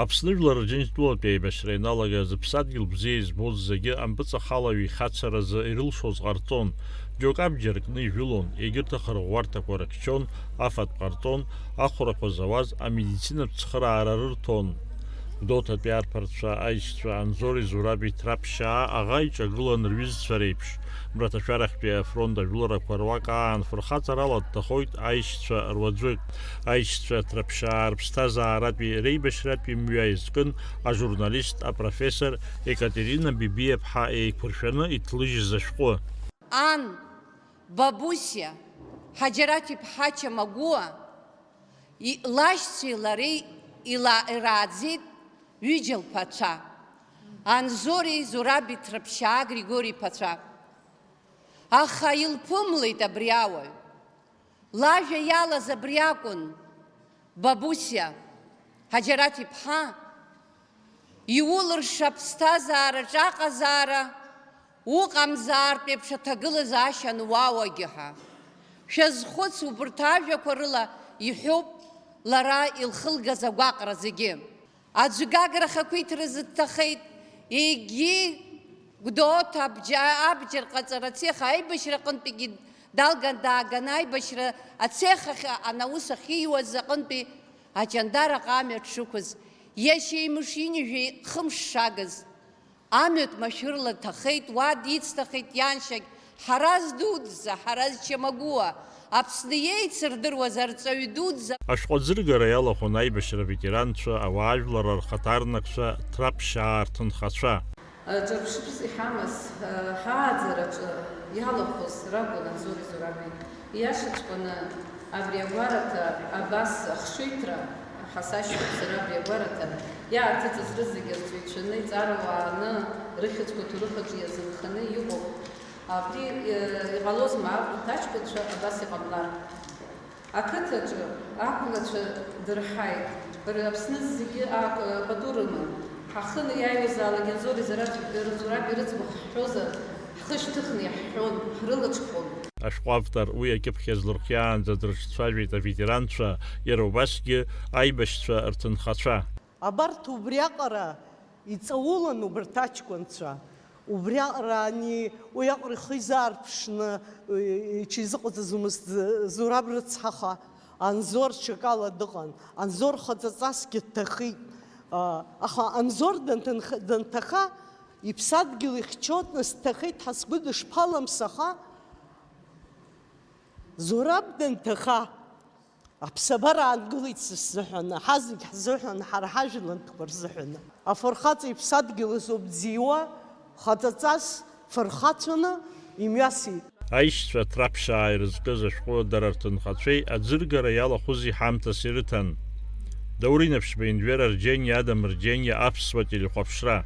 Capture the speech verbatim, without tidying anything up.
Аԥсны жәлар Рџьынџьтәылатәи аибашьра ианалагаз, ԥсадгьыл бзиа избоз зегьы ампыҵахалаҩ ихацаразы ирылшоз ҟарҵон, џьоук абџьар кны ижәылон, егьырҭ ахырӷәӷәарҭақәа рыхьчон, афатә ҟарҵон, ахәрақәа зауаз амедицинатә цхыраара рырҭон. Гәдоуҭатәи арԥарцәа аишьцәа Анзори Зураби Ҭраԥшьаа аӷа иҿагылан рҩызцәа реиԥш. Мраҭашәарахьтәи афронт ажәыларақәа руак аан фырхаҵарала дҭахоит аишьцәа руаӡәык. Аишьцәа Ҭраԥшьаа рыԥсҭазааратәи реибашьратәи мҩа иазкын ажурналист, апрофессор Екатерина Бибиаԥҳа еиқәыршәаны иҭлыжьыз ашәҟәы. Ан, Бабусиа, Ҳаџьараҭ-иԥҳа Чамагәуа, и-, лашьцәеи лареи ила-, ирааӡеит ҩыџьа лԥацәа, Анзори Зураби Ҭраԥшьаа Григори иԥацәа. Аха илԥымлеит абри ауаҩ. Лажәа иалаз абри акәын, Бабусиа, Ҳаџьараҭ-иԥҳа, иулырша аԥсҭазаараҿ аҟазаара, уҟамзаартә еиԥш аҭагылазаашьа ануаауагьы ҳәа. Шәазхәыц, убырҭ ажәақәа рыла иҳәоуп лара илхылгаз агәаҟра зегьы. Аӡә Гагра ахақәиҭразы дҭахеит, егьи Гәдоуҭа абџьа-, абџьар ҟаҵара цех аибашьра аҟынтәигьы далган дааганы аибашьра ацех ахь анаус ахьиуаз аҟынтәи аҷандараҟа амҩа дшықәыз, иашьеимыш ҩажәи хымш шагыз. Амҩатә машәырла дҭахеит, уа дицҭахеит ианшьагь, Ҳараз дуӡӡа, Ҳараз Чамагәуа, Аԥсны иеицырдыруаз арҵаҩ дуӡӡа. Ашәҟәы аӡыргара иалахәын аибашьра аветеранцәа, ауаажәларра рхаҭарнакцәа, Ҭраԥшьаа рҭынхацәа. Ҿырԥшыԥс иҳамаз, ҳааӡараҿы иалахәыз ракәын Анзори Зураби. Ииашаҵәҟьаны абри агәараҭа абас ахшыҩҭра ҳасашьоуп сара абри агәараҭа иааҭыҵыз рызегьы рҵаҩцәаны, иҵарауааны, рыхьӡқәа ҭоурыхаҿы иазынханы иҟоуп. Абри, э, иҟалозма, арҭ аҷкәынцәа абас иҟамлар? Ақыҭаҿы ақәлацәа дырҳаит. Р-, Аԥсны зегьы а-, пату рыман. Ҳахы иааиуазаалак Анзори Зураби рыӡбахә ҳҳәозар, ҳхы шьҭыхны иаҳҳәон, ҳрылаҽхон. Ашәҟәы автор уи акьыԥхь иазлырхиаанӡа дрыҿцәажәеит аветеранцәа, иара убасгьы аибашьцәа рҭынхацәа. Абарҭ убриаҟара иҵаулан убарҭ аҷкәынцәа. Убриаҟара ани уи аҟара ихы изаарԥшны, иҽизыҟаҵаӡомызт, Зураб рыцҳаха, Анзор ҽакала дыҟан. Анзор хаҵаҵасгьы дҭахеит. А, аха Анзор данҭынх-, данҭаха, иԥсадгьыл ихьчоит, нас дҭахеит, ҳа сгәы дышԥаламсаха, Зураб данҭаха, аԥсабара аангылеит са сзыҳәан, ҳа зегь ҳзыҳәан, ҳара ҳажәлантәқәа рзыҳәан. Афырхаҵа иԥсадгьыл азоуп дзиуа, хаҵаҵас фырхацәаны имҩасит. Аишьцәа Ҭраԥшьаа ирызкыз ашәҟәы дара рҭынхацәеи аӡыргара иалахәызи ҳамҭас ирыҭан. Даур Инаԥшьба, Индвер Арџьениа, Адам Рџьениа, Аԥсуа телехәаԥшра.